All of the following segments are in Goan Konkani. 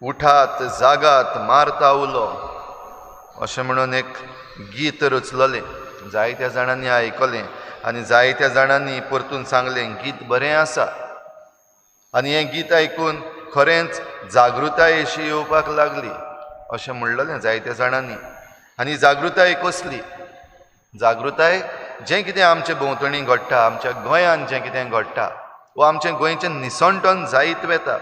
उठात जागात मारता उलो अशें म्हणून एक गीत रचलेलें. जायत्या जाणांनी आयकलें आनी जायत्या जाणांनी परतून सांगलें गीत बरें आसा. आनी हें गीत आयकून खरेंच जागृताय अशी येवपाक लागली अशें म्हणलेलें जायत्या जाणांनी. आनी जागृताय कसली? जागृताय जें कितें आमचे भोंवतणी घडटा, आमच्या गोंयांत जें कितें घडटा वो आमचें गोंयचें निसणटण जायत वता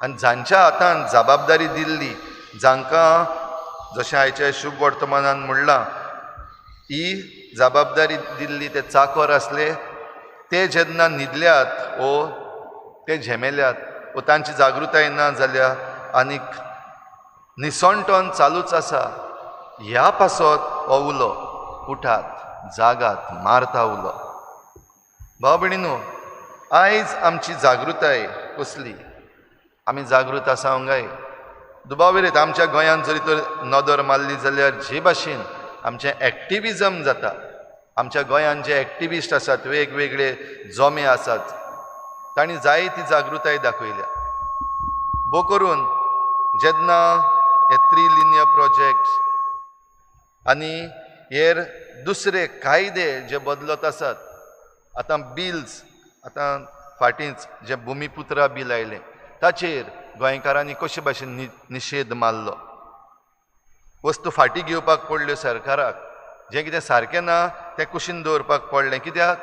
आनी जांच्या हातान जबाबदारी दिल्ली, जांकां जशें आयच्या शुभ वर्तमानान म्हणलां ही जबाबदारी दिल्ली ते चाकर आसले, ते जेन्ना न्हिदल्यात वो ते झेमेल्यात वो तांची जागृताय ना जाल्या आनीक निसणटण चालूच आसा, ह्या पासत हो उलो उठात जागात मारता उलो. भाव भयणीनो, आयज आमची जागृताय कसली? आमी जागृत आसा काय? दुबाव विरयत आमच्या गोंयांत जरी तर नदर मारली जाल्यार जे भाशेन आमचें एक्टिविजम जाता, आमच्या गोंयांत जे एक्टिविस्ट आसात, वेगवेगळे जोमे आसात, तांणी जायती जागृताय दाखयल्या. भोव करून जेन्ना हे त्रिलिनियर प्रोजेक्ट आनी हेर दुसरे कायदे जे बदलत आसात, आतां बिल्स, आतां फाटींच जें भुमिपुत्रा बील आयलें ताचेर गोंयकारांनी कशे भाशेन निशेध मारलो, वस्तू फाटीं घेवपाक पडल्यो सरकाराक, जें कितें सारकें ना तें कुशीन दवरपाक पडलें. कित्याक?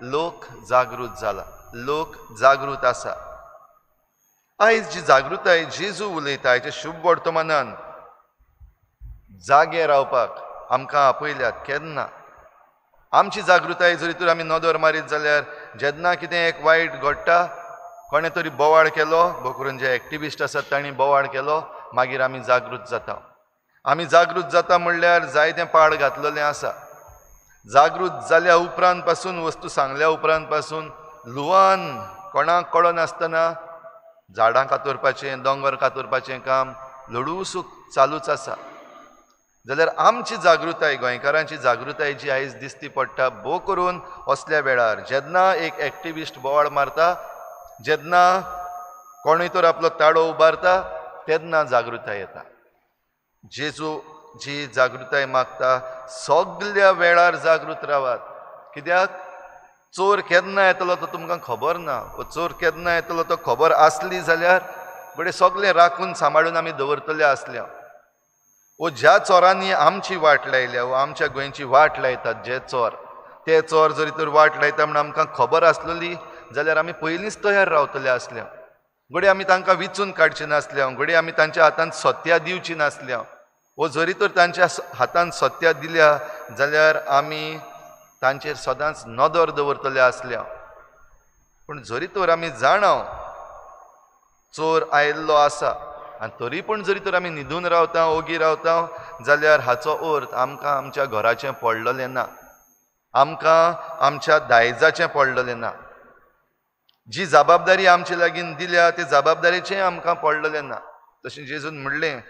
लोक जागृत जाला, लोक जागृत आसा. आयज जी जागृताय जेजू उलयता आयच्या शुभ वर्तमानान जागे रावपाक आमकां आपयल्यात. केन्ना आमची जागृताय जरी तर आमी नदर मारीत जाल्यार जेन्ना कितें एक वायट घडटा, कोणें तरी बोवाळ केलो, भोव करून जे एक्टिविस्ट आसात तांणी बोवाळ केलो, मागीर आमी जागृत जाता. आमी जागृत जाता म्हणल्यार जायतें पाड घातलेलें आसा. जागृत जाल्या उपरांत पासून, वस्तू सांगल्या उपरांत पासून लुवान कोणाक कळनासतना झाडां कातरपाचें, दोंगर कातरपाचें काम लडूसूक चालूच आसा. जाल्यार आमची जागृताय, गोंयकारांची जागृताय जी आयज दिसती पडटा, भोव करून असल्या वेळार जेन्ना एक एक्टिविस्ट बोवाळ मारता, जेन्ना कोणूय तर आपलो ताळो उबारता, तेन्ना जागृताय येता. जेजू जी जागृताय मागता सगल्या वेळार जागृत रावात. कित्याक? चोर केन्ना येतलो तो तुमकां खबर ना, वो चोर केन्ना येतलो तो खबर आसली जाल्यार बरें सगळें राखून सांबाळून आमी दवरतले आसल्या. वो ज्या चोरांनी आमची वाट लायल्या वो आमच्या गोंयची वाट लायतात जे चोर, ते चोर जरी तर वाट लायता म्हण आमकां खबर आसलेली जाल्यार आमी पयलींच तयार रावतले आसल्या. घडये आमी तांकां विचून काडचे नासल्या, घडये आमी तांच्या हातान सत्या दिवची नासल्या. वो जरी तर तांच्या हातान सत्या दिल्या जाल्यार आमी तांचेर सदांच नदर दवरतले आसल्या. पूण जरी तर आमी जाणाव चोर आयिल्लो आसा आनी तरी पूण जरी तर आमी न्हिदून रावता, ओगी रावता जाल्यार हाचो अर्थ आमकां आमच्या घराचें पडलेलें ना, आमकां आमच्या दायजाचें पडलेलें ना, जी जबाबदारी आमचे लागीं दिल्या ते जबाबदारीचें आमकां पडलेलें ना. तशें जेजून म्हणलें,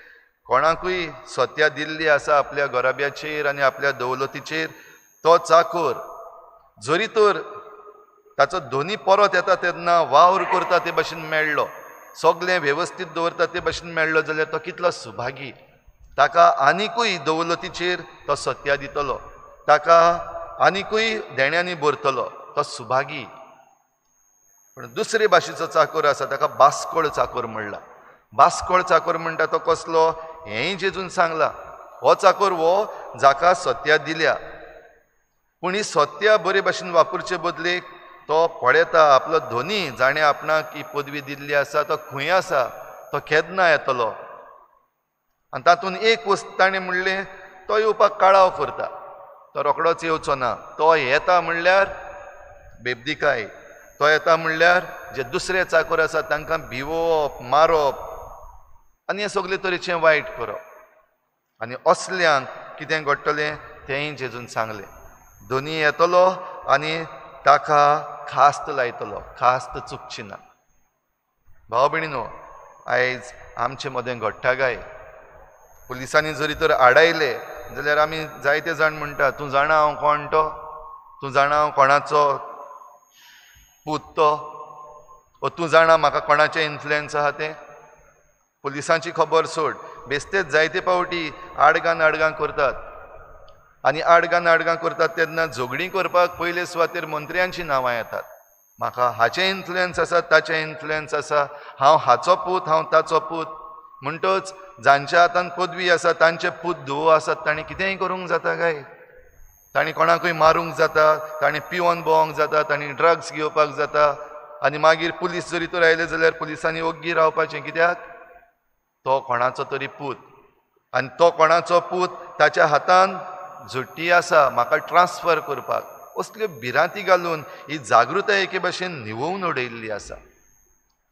कोणाकूय सत्या दिल्ली आसा आपल्या घराब्याचेर आनी आपल्या दौलतीचेर, तो चाकोर जरी तर ताचो दोनी परत येता तेन्ना वावर करता ते भाशेन मेळ्ळो, सगळें वेवस्थीत दवरता ते भाशेन मेळ्ळो जाल्यार तो कितलो सुभागी. ताका आनिकूय दौलतीचेर तो सत्या दितलो, ताका आनिकूय देण्यांनी भरतलो, तो सुभागी. पूण दुसरे भाशेचो चाकोर आसा ताका बास्कोळ चाकोर म्हणला. बास्कोळ चाकोर म्हणटा तो कसलो हेंय जेजून सांगलां. हो चाकोर हो जाका सत्या दिल्या, पूण ही सत्या बरे भाशेन वापरचे बदलेक तो पळयता आपलो धनी जाणें आपणाक ही पदवी दिल्ली आसा तो खंय आसा, तो केन्ना येतलो. आनी तातूंत एक वस्त ताणें म्हणलें, तो येवपाक काळाव करता, तो रोखडोच येवचो ना. तो येता म्हणल्यार बेबदिकाय, तो येता म्हणल्यार जे दुसरे चाकोर आसा तांकां भिवोवप, मारप आनी हें सगळे तरेचें वायट करप. आनी असल्यांक कितें घडटलें तेंय जेजून सांगलें. धनी येतलो आनी ताका खास्त लायतलो, खास्त चुकची ना. भाव भयणीनो, आयज आमचे मदें घडटा काय? पुलिसांनी जरी तर आडायले जाल्यार आमी जायते जाण म्हणटा, तूं जाणा हांव कोण तो, तूं जाणा हांव कोणाचो पूत तो, ओ तूं जाणा म्हाका कोणाचें इन्फ्लुएन्स आहा तें. पुलिसांची खबर सोड, बेस्तेच जायते पावटी आडगां नाडगां करतात आनी आडगां नाडगां करतात तेन्ना झगडीं करपाक पयले सुवातेर मंत्र्यांचीं नांवां येतात. म्हाका हाचें इन्फ्लुयन्स आसा, ताचें इन्फ्लुयन्स आसा, हांव हाचो पूत, हांव ताचो पूत. म्हणटच जांच्या हातान पदवी आसा, तांचे पूत धुवो आसात, तांणी कितेंय करूंक जाता काय? तांणी कोणाकूय मारूंक जाता, तांणी पिवन भोंवंक जाता, तांणी ड्रग्स घेवपाक जाता. आनी मागीर पुलीस जरी तर आयले जाल्यार पुलिसांनी ओग्गी रावपाचें, कित्याक? तो कोणाचो तरी पूत आनी तो कोणाचो पूत, ताच्या हातान झुट्टी आसा म्हाका ट्रान्सफर करपाक. असल्यो भिरांती घालून ही जागृताय एके भाशेन न्हिवोवन उडयल्ली आसा.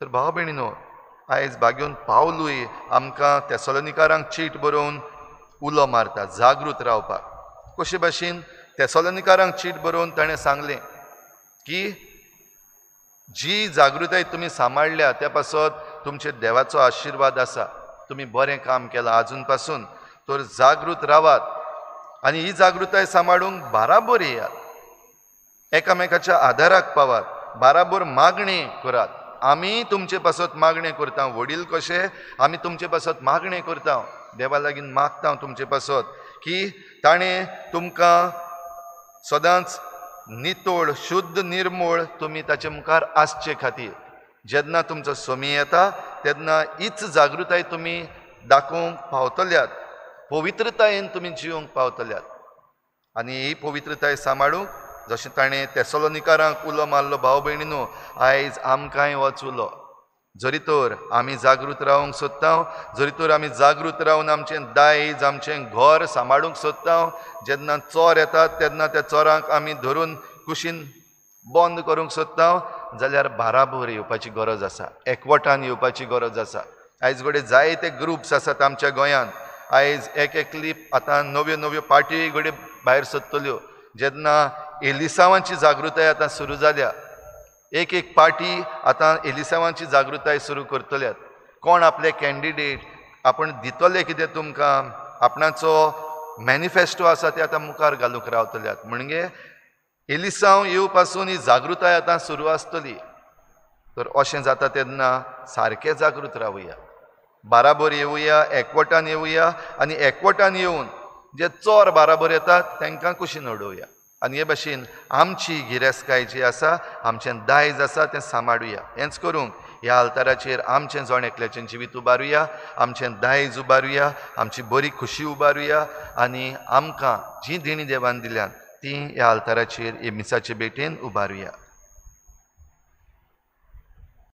तर भाव भयणीनो, आयज बागेवन पावलूय आमकां तेसलोनिकारांक चीट बरोवन उलो मारता जागृत रावपाक. कशे भाशेन तेसलोनिकारांक चीट बरोवन ताणें सांगलें की जी जागृताय तुमी सांबाळ्ळ्या त्या पासत तुमचे देवाचो आशिर्वाद आसा, तुमी बरें काम केलां आजून पासून, तर जागृत रावात आनी ही जागृताय सांबाळूंक बाराबोर येयात, एकामेकाच्या आदाराक पावात, बाराबोर मागणें करात. आमी तुमचे पासत मागणें करता, वडील कशे आमी तुमचे पासत मागणें करता, देवा लागीं मागता तुमचे पासत की ताणें तुमकां सदांच नितोळ, शुद्ध, निर्मोळ तुमी ताचे मुखार आसचे खातीर. जेन्ना तुमचो समी येता तेन्ना हीच जागृताय तुमी दाखोवंक पावतल्यात, पवित्रतायेन तुमी जिवंक पावतल्यात. आनी ही पवित्रताय सांबाळूंक जशें ताणें तेसलोनिकारांक उलो मारलो, भाव भयणीनो, आयज आमकांय होच उलो. जरी तर आमी जागृत रावंक सोदता, जरी तर आमी जागृत रावन आमचें दायज, आमचें घर सांबाळूंक सोदता, जेन्ना चोर येतात तेन्ना त्या चोरांक आमी धरून कुशीन बंद करूंक सोदता, जाल्यार बाराबोर येवपाची गरज आसा, एकवटान येवपाची गरज आसा. आयज घडये जायते ग्रुप्स आसात आमच्या गोंयांत. आयज एक एकली आतां नव्यो नव्यो पार्टी घडये भायर सोदतल्यो. जेन्ना एलिसांवांची जागृताय आतां सुरू जाल्या, एक एक पार्टी आतां एलिसांवांची जागृताय सुरू करतल्यात. कोण आपले कॅन्डिडेट आपण दितले कितें तुमकां, आपणाचो मॅनिफेस्टो आसा ते आतां मुखार घालूंक रावतल्यात. म्हणजे एलिसांव येवपासून ही जागृताय आतां सुरू आसतली. तर अशें जाता तेन्ना सारकें जागृत रावया, बाराबोर येवया, एकवटान येवया आनी एकवटान येवन जे चोर बाराबोर येतात तांकां कुशीन उडोवया. आनी हे भाशेन आमची गिरेस्तकाय जी आसा, आमचें दायज आसा तें सांबाळुया. हेंच करूंक ह्या आल्ताराचेर आमचें जण एकल्याचें जिवीत उबारुया, आमचें दायज उबारुया, आमची बरी खुशी उबारुया आनी आमकां जी देणी देवान दिल्यात ती ह्या आल्ताराचेर हे मिसाचे भेटेन उबारुया.